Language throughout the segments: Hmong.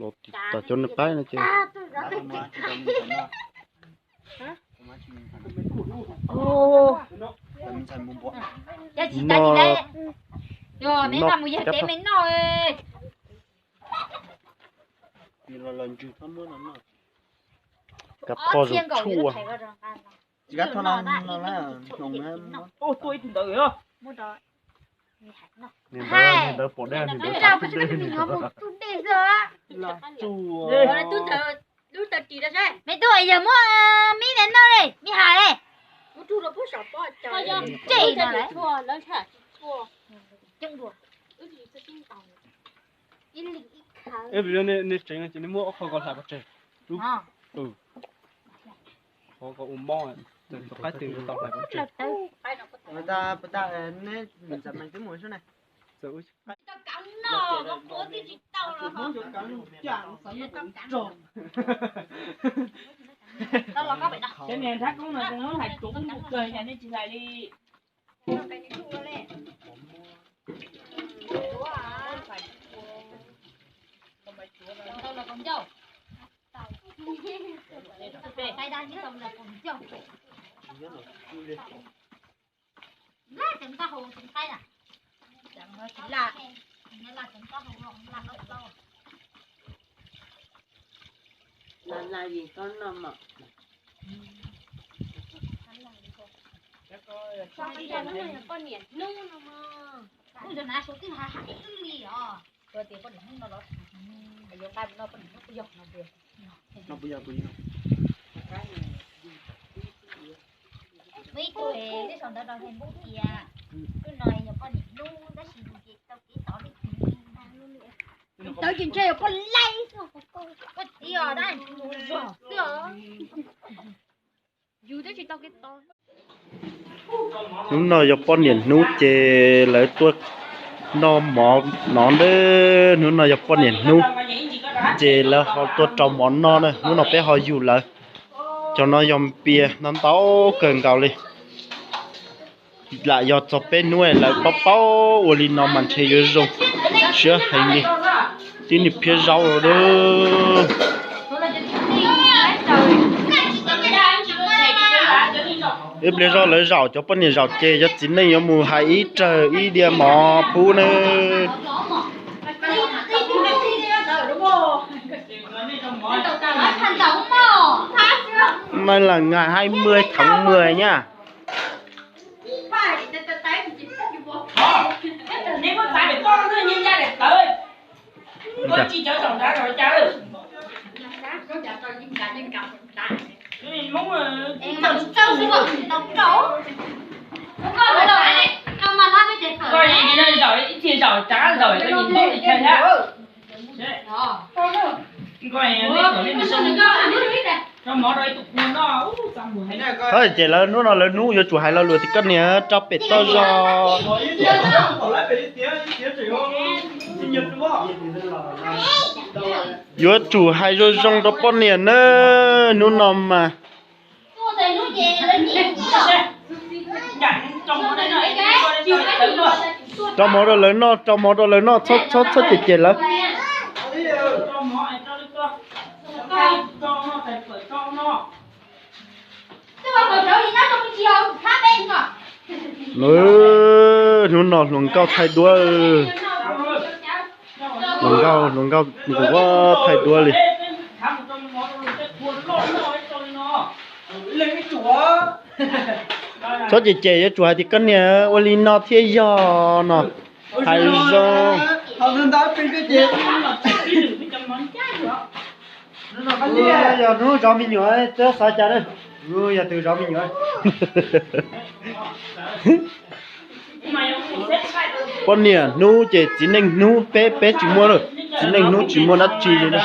Los tim tas cov niag qaib no ces. Yog tsis tas li, yog me no mus yog tev me noj. Kav poj zoo tshuaj. Niag ntawd, niag ntawd pom dej, niag ntawd xav tub dej. Me tub, yog muab me ne noj li, me hais li. Tseg no lawm. Niag tsev no ces nws muab ob qho ko hlais pov tseg. Qhov ko ua mob, tus qaib twg tau hlais pov tseg. Cov niag nrab koob no hais tsuav koob mus kawg, yog nej tsis hlais li. Kuv cov nav suav twb hais hais wb li os. Kuv tias poj niam hnub no los yuav nqaij mus noj poj niam hnub puas yog no tias. Muaj ib tug es tej zaum ntawd rau Hmoob tias, hnub no yog poj niam hnub tab sis yus ces tau kev tod li. Tawv ces ntshe yog poj laib xwb, poj txiv os, dab zog xwb os. Yus twb tsis tau kev tod. Hnub no yog poj niam hnub ces lawv tuaj noj mov no na. Hnub no yog poj niam hnub ces lawv ho tuaj rau mov noj na. Hnub no peb ho yug lawv. Cov no yog npias no ntau kawg nkaus li. Lam yog txog peb hnub lawv paub paub ua li no mas ntshe yuav zoo siab heev li. Tib niag phiab zaub los. Ib pliag zog lawv zaum, cov poj niam zaum ces cov txiv neej yuav mus hais ib rawg ib diav mov pub nawb. Nay là ngày hai mươi tháng mười nha. Ces lawv hnub no lawv hnub yuav tsum hais lo lus tias koj niam rau pem toj zog. Yuav tsum hais zoo zoo rau poj niam na, hnub no mas. Rau mov rau lawv noj, rau mov rau lawv noj, txhob txhob cem cem lawv. Hnub no hluas nkauj thaij duab, hluas nkauj, hluas nkauj nkaus thaij duab li. Txhob cem cem, yuav tsum hais tias koj niam ua li no thiaj yog no. Hais zoo. Yog hnub zov me nyuam twb xav cas na. Yog tus zov me nyuam. Poj niam hnub ces txiv neej hnub, peb peb tsis muaj lawm, txiv neej hnub tsis muaj dab tsi li na.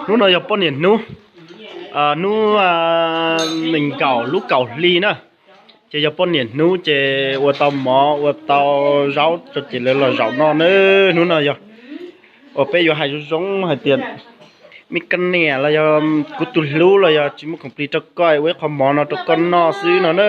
Hnub no yog poj niam hnub, hnub nees nkaum lub kaum hli na, ces yog poj niam hnub ces ua tau mov ua tau zaub rau ces lawv los zaum no na. Hnub no yog uas peb yuav hais zoo zoo hais tias me kab niam los yog kuv tus hlub los yog tsis muaj khoom plig rau koj, ua ib qho mov no rau koj noj xwb no na.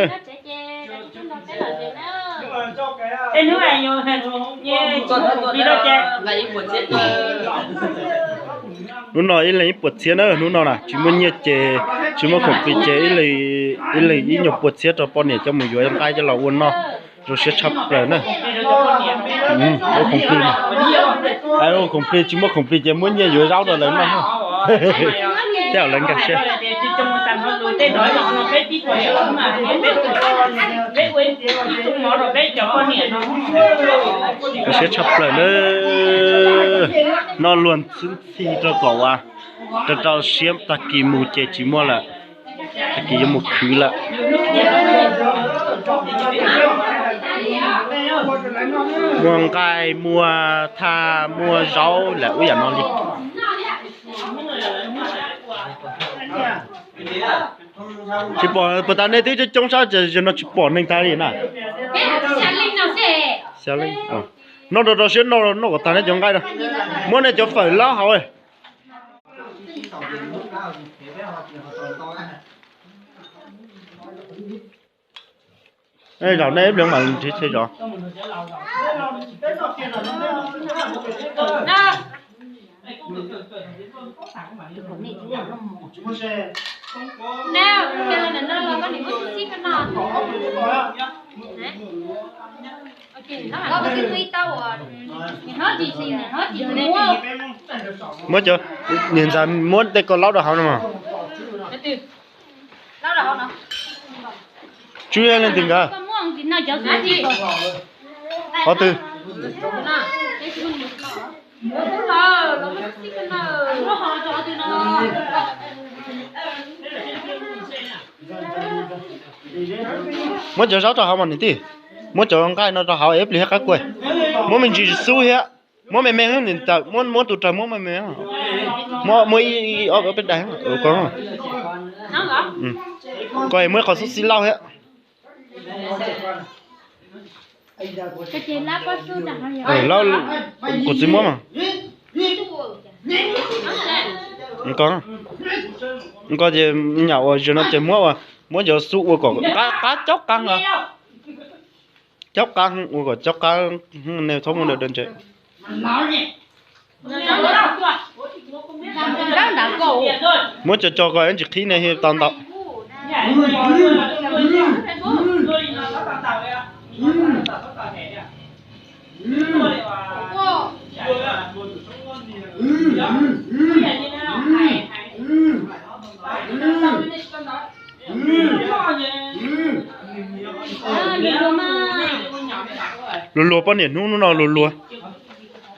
Hnub no ib leeg ib puas txhiab na, hnub no na tsis muaj nyiaj ces tsis muaj khoom plig ces ib leeg ib nyuag puas txhiab rau poj niam coj mus yuav nqaij coj los ua noj, zoo siab tshaj plaws na. Ua khoom plig, ua khoom plig tsis muaj khoom plig ces muab nyiaj yuav zaub rau lawv noj. Tej zaum lawv nkag siab. Zoo siab tshaj plaws na. Noj luag xwb ntxhi rau kom uas rau rau siab tag kis mus ces tsis muaj lawm, tag kis yuav mus khwv lawm. Muaj nqaij muaj thaj muaj zaub lawm ub yam no li. Tsis pom puas tas nej twb coob coob sab ces no tsis pom neeg tag li na. Noj rau rau siab noj, noj kom tag nej cov nqaij na. Muab nej cov fawm laub hauv. Zaum nej ib pliag mam nrhiav chaw zov. Muab cov, niam ntxawm muab tej ko laub rau hauv no mas. Tswb leej twg nkawd? Qhov twg? Muab cov zaub rau hauv mas niam tij. Muab cov nqaij no rau hauv es ib pliag thiaj qab kuaj. Muab me ntsis xub thiab. Muab me me, muab tus raws muab me me. Muab ib ob peb daim. Koj muab ib qho xub xib laub thiab. Kuv txiv muab mas. Koj ces nyam uas zaum no ces muab, muab cov xub ua kom qab, qab caub qab. Caub qab ua kom caub qab, nej txhob muab daw daw ntse. Muab cov co ko ib ntsis qhib ne tau ntau. Luag luag poj niam hnub hnub no luag luag.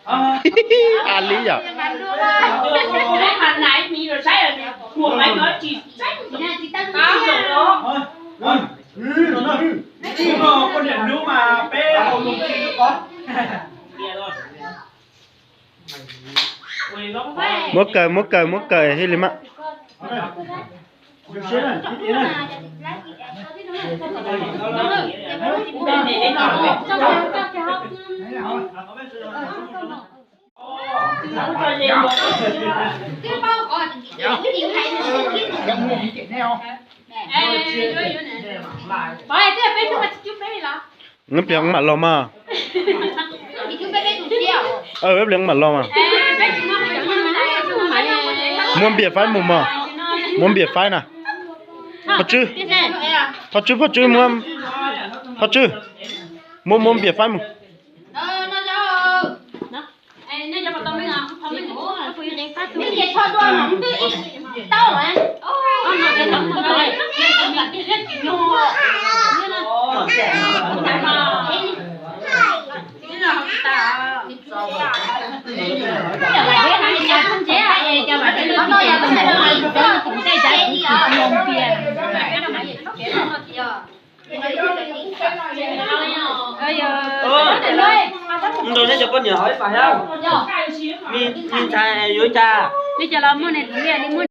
A li yom. Muab kaw, muab kaw, muab kaw thiaj li mas. Ib pliag mam los mas. Ib pliag mam los mas. Muab npias faib mus mas. Muab npias faib na. Phoj Tswb, Phoj Tswb, Phoj Tswb, muab, Phoj Tswb, muab, muab npias faib mus. Nrog nej cov poj niam hov ib pas thiab. Me ntxhais yuav cas? Li cas los muaj ne, li muaj